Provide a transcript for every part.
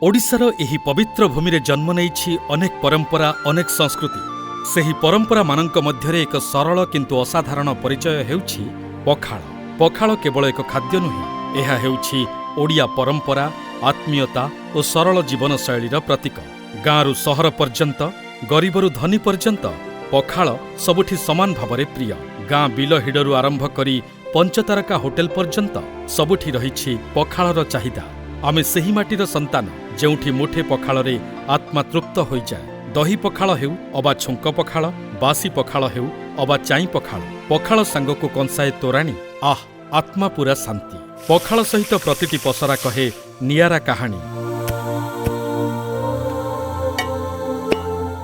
ଓଡ଼ିଶାର ଏହି ପବିତ୍ର ଭୂମିରେ ଜନ୍ମ ନେଇଛି ଅନେକ ପରମ୍ପରା, ଅନେକ ସଂସ୍କୃତି। ସେହି ପରମ୍ପରାମାନଙ୍କ ମଧ୍ୟରେ ଏକ ସରଳ କିନ୍ତୁ ଅସାଧାରଣ ପରିଚୟ ହେଉଛି ପଖାଳ। ପଖାଳ କେବଳ ଏକ ଖାଦ୍ୟ ନୁହେଁ, ଏହା ହେଉଛି ଓଡ଼ିଆ ପରମ୍ପରା, ଆତ୍ମୀୟତା ଓ ସରଳ ଜୀବନଶୈଳୀର ପ୍ରତୀକ। ଗାଁରୁ ସହର ପର୍ଯ୍ୟନ୍ତ, ଗରିବରୁ ଧନୀ ପର୍ଯ୍ୟନ୍ତ ପଖାଳ ସବୁଠି ସମାନ ଭାବରେ ପ୍ରିୟ। ଗାଁ ବିଲ ହିଡ଼ରୁ ଆରମ୍ଭ କରି ପଞ୍ଚତାରକା ହୋଟେଲ ପର୍ଯ୍ୟନ୍ତ ସବୁଠି ରହିଛି ପଖାଳର ଚାହିଦା। ଆମେ ସେହି ମାଟିର ସନ୍ତାନ, ଯେଉଁଠି ମୁଠେ ପଖାଳରେ ଆତ୍ମା ତୃପ୍ତ ହୋଇଯାଏ। ଦହି ପଖାଳ ହେଉ ଅବା ଛୁଙ୍କ ପଖାଳ, ବାସି ପଖାଳ ହେଉ ଅବା ଚାଇଁ ପଖାଳ, ପଖାଳ ସାଙ୍ଗକୁ କଂସାଏ ତୋରାଣି, ଆଃ, ଆତ୍ମା ପୂରା ଶାନ୍ତି। ପଖାଳ ସହିତ ପ୍ରତିଟି ପସରା କହେ ନିଆରା କାହାଣୀ।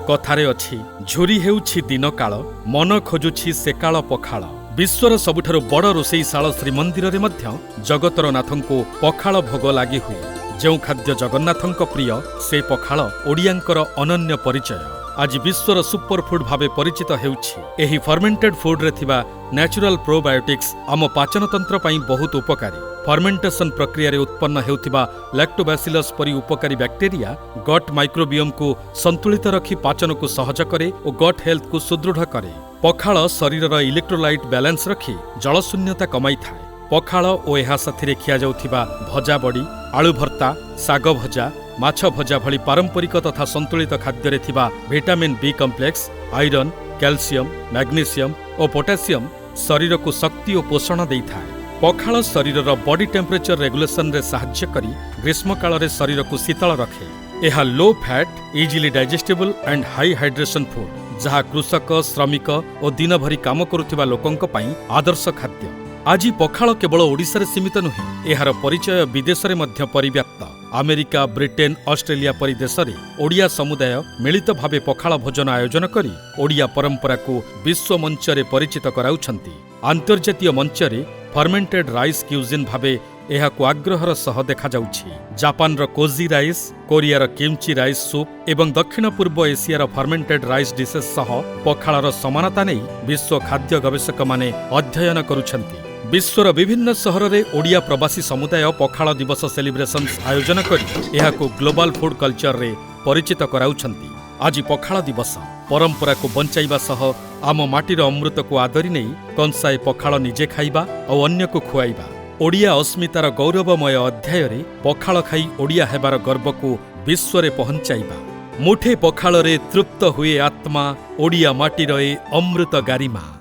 କଥାରେ ଅଛି, ଝୁରି ହେଉଛି ଦିନକାଳ, ମନ ଖୋଜୁଛି ସେକାଳ ପଖାଳ। ବିଶ୍ୱର ସବୁଠାରୁ ବଡ଼ ରୋଷେଇଶାଳ ଶ୍ରୀମନ୍ଦିରରେ ମଧ୍ୟ ଜଗତର ନାଥଙ୍କୁ ପଖାଳ ଭୋଗ ଲାଗି ହୁଏ। ଯେଉଁ ଖାଦ୍ୟ ଜଗନ୍ନାଥଙ୍କ ପ୍ରିୟ, ସେ ପଖାଳ ଓଡ଼ିଆଙ୍କର ଅନନ୍ୟ ପରିଚୟ ଆଜି ବିଶ୍ୱର ସୁପରଫୁଡ୍ ଭାବେ ପରିଚିତ ହେଉଛି। ଏହି ଫର୍ମେଣ୍ଟେଡ୍ ଫୁଡ୍‌ରେ ଥିବା ନ୍ୟାଚୁରାଲ୍ ପ୍ରୋବାୟୋଟିକ୍ସ ଆମ ପାଚନତନ୍ତ୍ର ପାଇଁ ବହୁତ ଉପକାରୀ। ଫର୍ମେଣ୍ଟେସନ୍ ପ୍ରକ୍ରିୟାରେ ଉତ୍ପନ୍ନ ହେଉଥିବା ଲାକ୍ଟୋବାସିଲସ୍ ପରି ଉପକାରୀ ବ୍ୟାକ୍ଟେରିଆ ଗଟ୍ ମାଇକ୍ରୋବିୟମକୁ ସନ୍ତୁଳିତ ରଖି ପାଚନକୁ ସହଜ କରେ ଓ ଗଟ୍ ହେଲ୍ଥକୁ ସୁଦୃଢ଼ କରେ। ପଖାଳ ଶରୀରର ଇଲେକ୍ଟ୍ରୋଲାଇଟ୍ ବାଲାନ୍ସ ରଖି ଜଳଶୂନ୍ୟତା କମାଇଥାଏ। ପଖାଳ ଓ ଏହା ସାଥିରେ ଖିଆଯାଉଥିବା ଭଜା ବଡ଼ି, ଆଳୁ ଭର୍ତ୍ତା, ଶାଗ ଭଜା, ମାଛ ଭଜା ଭଳି ପାରମ୍ପରିକ ତଥା ସନ୍ତୁଳିତ ଖାଦ୍ୟରେ ଥିବା vitamin B complex, iron, calcium, magnesium ଓ ପୋଟାସିୟମ୍ ଶରୀରକୁ ଶକ୍ତି ଓ ପୋଷଣ ଦେଇଥାଏ। ପଖାଳ ଶରୀରର ବଡି ଟେମ୍ପରେଚର ରେଗୁଲେସନରେ ସାହାଯ୍ୟ କରି ଗ୍ରୀଷ୍ମକାଳରେ ଶରୀରକୁ ଶୀତଳ ରଖେ। ଏହା low fat, easily digestible and high hydration food, ଯାହା କୃଷକ, ଶ୍ରମିକ ଓ ଦିନଭରି କାମ କରୁଥିବା ଲୋକଙ୍କ ପାଇଁ ଆଦର୍ଶ ଖାଦ୍ୟ। ଆଜି ପଖାଳ କେବଳ ଓଡ଼ିଶାରେ ସୀମିତ ନୁହେଁ, ଏହାର ପରିଚୟ ବିଦେଶରେ ମଧ୍ୟ ପରିବ୍ୟାପ୍ତ। ଆମେରିକା, ବ୍ରିଟେନ, ଅଷ୍ଟ୍ରେଲିଆ ପରି ଦେଶରେ ଓଡ଼ିଆ ସମୁଦାୟ ମିଳିତ ଭାବେ ପଖାଳ ଭୋଜନ ଆୟୋଜନ କରି ଓଡ଼ିଆ ପରମ୍ପରାକୁ ବିଶ୍ୱ ମଞ୍ଚରେ ପରିଚିତ କରାଉଛନ୍ତି। ଆନ୍ତର୍ଜାତୀୟ ମଞ୍ଚରେ ଫର୍ମେଣ୍ଟେଡ୍ ରାଇସ୍ କ୍ୟୁଜିନ୍ ଭାବେ ଏହାକୁ ଆଗ୍ରହର ସହ ଦେଖାଯାଉଛି। ଜାପାନର କୋଜି ରାଇସ୍, କୋରିଆର କିମ୍ଚି ରାଇସ୍ ସୁପ୍ ଏବଂ ଦକ୍ଷିଣ ପୂର୍ବ ଏସିଆର ଫର୍ମେଣ୍ଟେଡ୍ ରାଇସ୍ ଡିଶେସ୍ ସହ ପଖାଳର ସମାନତା ନେଇ ବିଶ୍ୱ ଖାଦ୍ୟ ଗବେଷକମାନେ ଅଧ୍ୟୟନ କରୁଛନ୍ତି। ବିଶ୍ୱର ବିଭିନ୍ନ ସହରରେ ଓଡ଼ିଆ ପ୍ରବାସୀ ସମୁଦାୟ ପଖାଳ ଦିବସ ସେଲିବ୍ରେସନ୍ସ ଆୟୋଜନ କରି ଏହାକୁ ଗ୍ଲୋବାଲ ଫୁଡ୍ କଲଚରରେ ପରିଚିତ କରାଉଛନ୍ତି। ଆଜି ପଖାଳ ଦିବସ। ପରମ୍ପରାକୁ ବଞ୍ଚାଇବା ସହ ଆମ ମାଟିର ଅମୃତକୁ ଆଦରି ନେଇ କଂସାଏ ପଖାଳ ନିଜେ ଖାଇବା ଆଉ ଅନ୍ୟକୁ ଖୁଆଇବା। ଓଡ଼ିଆ ଅସ୍ମିତାର ଗୌରବମୟ ଅଧ୍ୟାୟରେ ପଖାଳ ଖାଇ ଓଡ଼ିଆ ହେବାର ଗର୍ବକୁ ବିଶ୍ୱରେ ପହଞ୍ଚାଇବା। ମୁଠେ ପଖାଳରେ ତୃପ୍ତ ହୁଏ ଆତ୍ମା, ଓଡ଼ିଆ ମାଟିର ଏ ଅମୃତ ଗାରିମା।